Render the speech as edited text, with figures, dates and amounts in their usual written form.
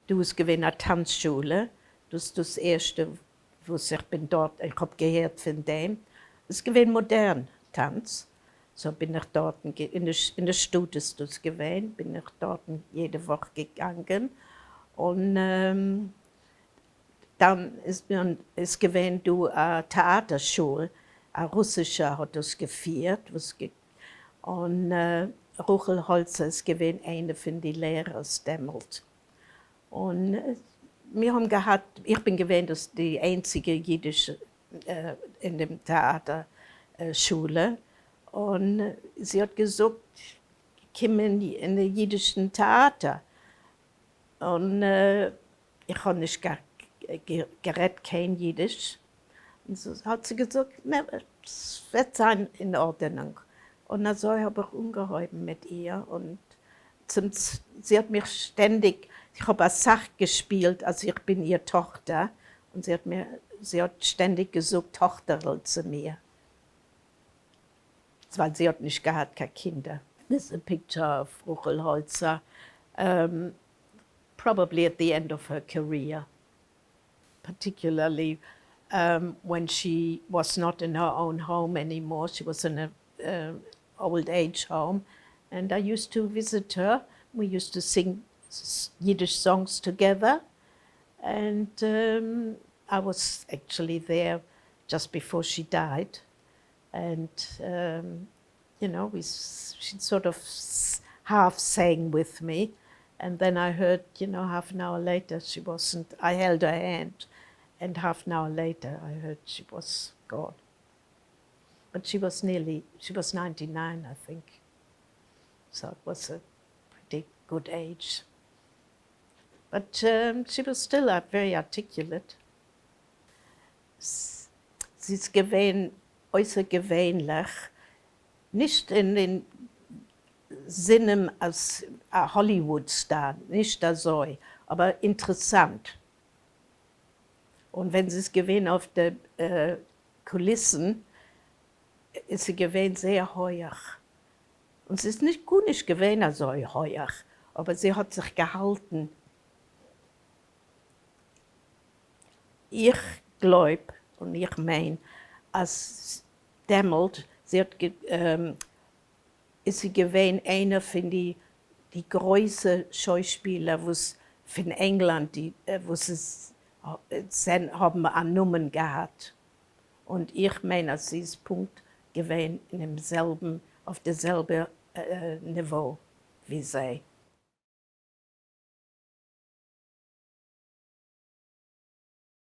דא איז געווען א טאנץ שולע, דאס דאס ערשטע וואס איך בין דארט, איך האב געהערט פון דעם, עס איז געווען מאדערן טאנץ, so בין איך דארטן, אין די שטאט איז דאס געווען, בין איך דארטן יעדע וואך געגאנגען, און דאן איז געווען דא א טעאטער שול, א רוסישע האט דאס געפירט, און רחל האלצער איז געווען איינע פון די לערערס דעמאלט, און מיר האבן געהאט, איך בין געווען דאס די איינציגע אידישע אין דעם טעאטער שולע, און זי האט געזאגט קום אין די אידישן טעאטער, און איך האב נישט גערעדט קיין אידיש, און האט זי געזאגט נע, עס וועט זיין אין ארדענונג, און אזוי האב איך אנגעהויבן מיט איר, און צום זי האט מיך שטענדיג, איך האב אסאך געשפילט אז איך בין איר טאכטער, און זי האט מיר, זי האט שטענדיג געזאגט טאכטערל צו מיר, ווייל זי האט נישט געהאט קיין קינדער. This is a picture of רחל האלצער, probably at the end of her career, particularly when she was not in her own home anymore, she was in a old age home, and I used to visit her, we used to sing Yiddish songs together, and I was actually there just before she died, and we she sort of half sang with me, and then I heard, half an hour later she wasn't, I held her hand, and half an hour later I heard she was gone. But she was nearly, she was 99, I think, so it was a pretty good age. But she was still very articulate. זי איז געווען אויסערגעווענליך, נישט אין דעם זינען אז א Hollywood star, נישט אזוי, אבער אינטערעסאנט. און ווען זי איז געווען אויף די קוליסן איז זי געווען זייער הויעך, און זי איז נישט גארנישט געווען אזוי הויעך, אבער זי האט זיך געהאלטן. איך גלויב און איך מיין אז דעמאלט זי האט איז זי געווען איינער פון די די גרויסע שוישפילער וואס פון ענגלאנד די וואס איז האבן א נאמען געהאט, און איך מיין אז זי איז פונקט געווען אינעם זעלבן אויף די זעלבע ניווא ווי זיי.